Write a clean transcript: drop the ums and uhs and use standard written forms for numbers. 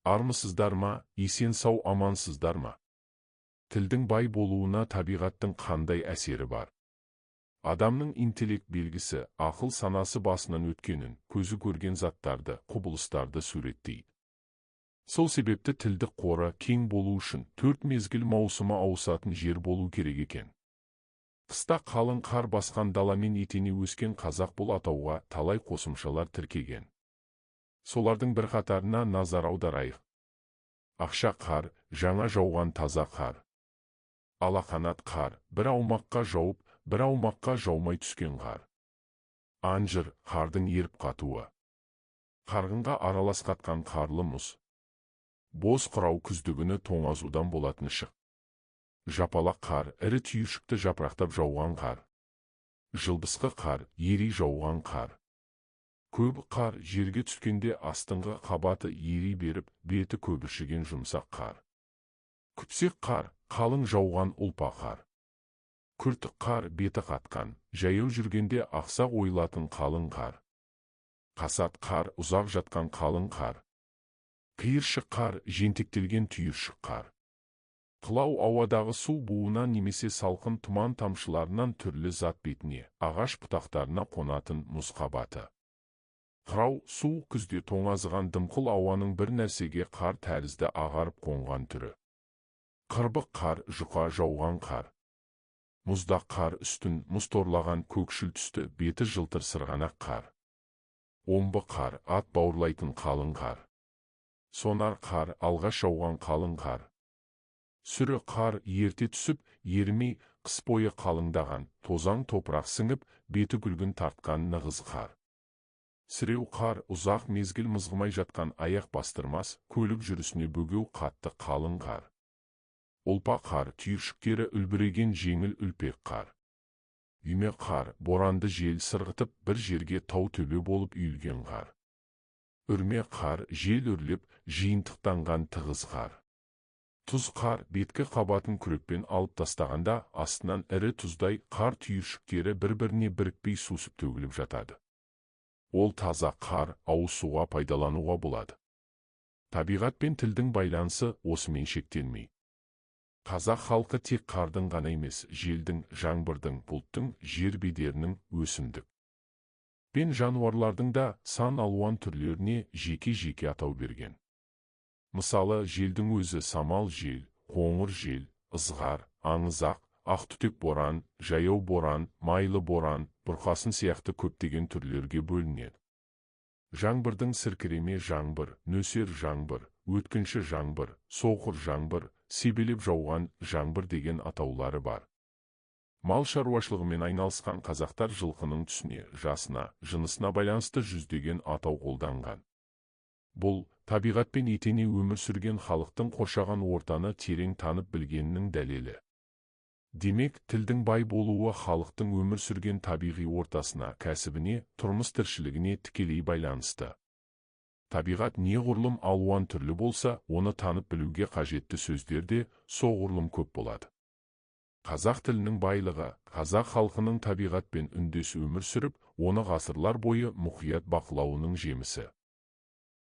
Армысыздар ма, есен-сау амансыздар ма? Тілдің бай болуына табиғаттың қандай әсері бар? Адамның интеллект белгісі, ақыл санасы басынан өткенін, көзі көрген заттарды, құбылыстарды суреттейді. Сол себепті тілдік қоры кең болу үшін төрт мезгіл маусымы ауысатын жер болу керек екен. Қыста қалың қар басқан даламен етене өскен қазақ бұл атауға талай қосымшалар тіркеген. Солардың бірқатарына назар аударайық. Ақша қар, жаңа жауған таза қар. Алақанат қар, бір аумаққа жауып, бір аумаққа жаумай түскен қар. Анжыр, қардың еріп қатуы. Қарғынға аралас қатқан қарлы мұз. Боз қырау күздігүні тоңазудан болатын шық. Жапалақ қар, ірі түйіршікті жапырақтап жауған қар. Жылбысқы қар, ери жауған қар. Көбік қар, жерге түскенде астыңғы қабаты ери беріп, беті көбіршіген жұмсақ қар. Күпсек қар, қалың жауған ұлпа қар. Күртік қар, беті қатқан, жаяу жүргенде ақсақ ойылатын қалың қар. Қасат қар, ұзақ жатқан қалың қар. Қиыршық қар, жентектелген түйіршік қар. Қылау ауадағы су буынан немесе салқын тұман тамшыларынан түрлі зат бетіне, ағаш бұтақтарына қонатын мұз қабаты. Қырау, суық күзде тоңазыған дымқыл ауаның бір нәрсеге қар тәрізді ағарып қонған түрі. Қырбық қар, жұқа жауған қар. Мұздақ қар, үстін мұз торлаған көкшіл түсті, беті жылтыр сырғанақ қар. Омбы қар, ат бауырлайтын қалың қар. Сонар қар, алғаш жауған қалың қар. Сүрі қар, ерте түсіп, ерімей, қыс бойы қалыңдаған, тозаң топырақ сіңіп, беті күлгін тартқан нығыз қар. Сіреу қар, ұзақ мезгіл мызғымай жатқан аяқ бастырмас, көлік жүрісіне бөгеу қатты қалың қар. Ұлпа қар, түйіршіктері үлбіреген жеңіл үлпек қар. Үйме қар, боранды жел сырғытып, бір жерге тау төбе болып үйілген қар. Үрме қар, жел үрлеп, жиынтықтанған тығыз қар. Тұз қар, беткі қабатын күрекпен алып тастағанда, астынан ірі тұздай қар түйіршіктері бір-біріне бірікпей сусып төгіліп жатады. Ол таза қар, ауыз суға пайдалануға болады. Табиғат пен тілдің байланысы осымен шектелмей. Қазақ халқы тек қардың ғана емес, желдің, жаңбырдың, бұлттың, жер бедерінің, өсімдік пен жануарлардың да сан алуан түрлеріне жеке-жеке атау берген. Мысалы, желдің өзі самал жел, қоңыр жел, ызғар, аңызақ, ақ түтек боран, жаяу боран, майлы боран, бұрқасын сияқты көптеген түрлерге бөлінеді. Жаңбырдың сіркіреме жаңбыр, нөсер жаңбыр, өткінші жаңбыр, соқыр жаңбыр, себелеп жауған жаңбыр деген атаулары бар. Мал шаруашылығымен айналысқан қазақтар жылқының түсіне, жасына, жынысына байланысты жүздеген атау қолданған. Бұл, табиғатпен етене өмір сүрген халықтың қоршаған ортаны терең танып білгенінің дәлелі. Демек, тілдің бай болуы халықтың өмір сүрген табиғи ортасына, кәсібіне, тұрмыс тіршілігіне тікелей байланысты. Табиғат неғұрлым алуан түрлі болса, оны танып білуге қажетті сөздер де соғұрлым көп болады. Қазақ тілінің байлығы, қазақ халқының табиғатпен үндес өмір сүріп, оны ғасырлар бойы мұқият бақылауының жемісі.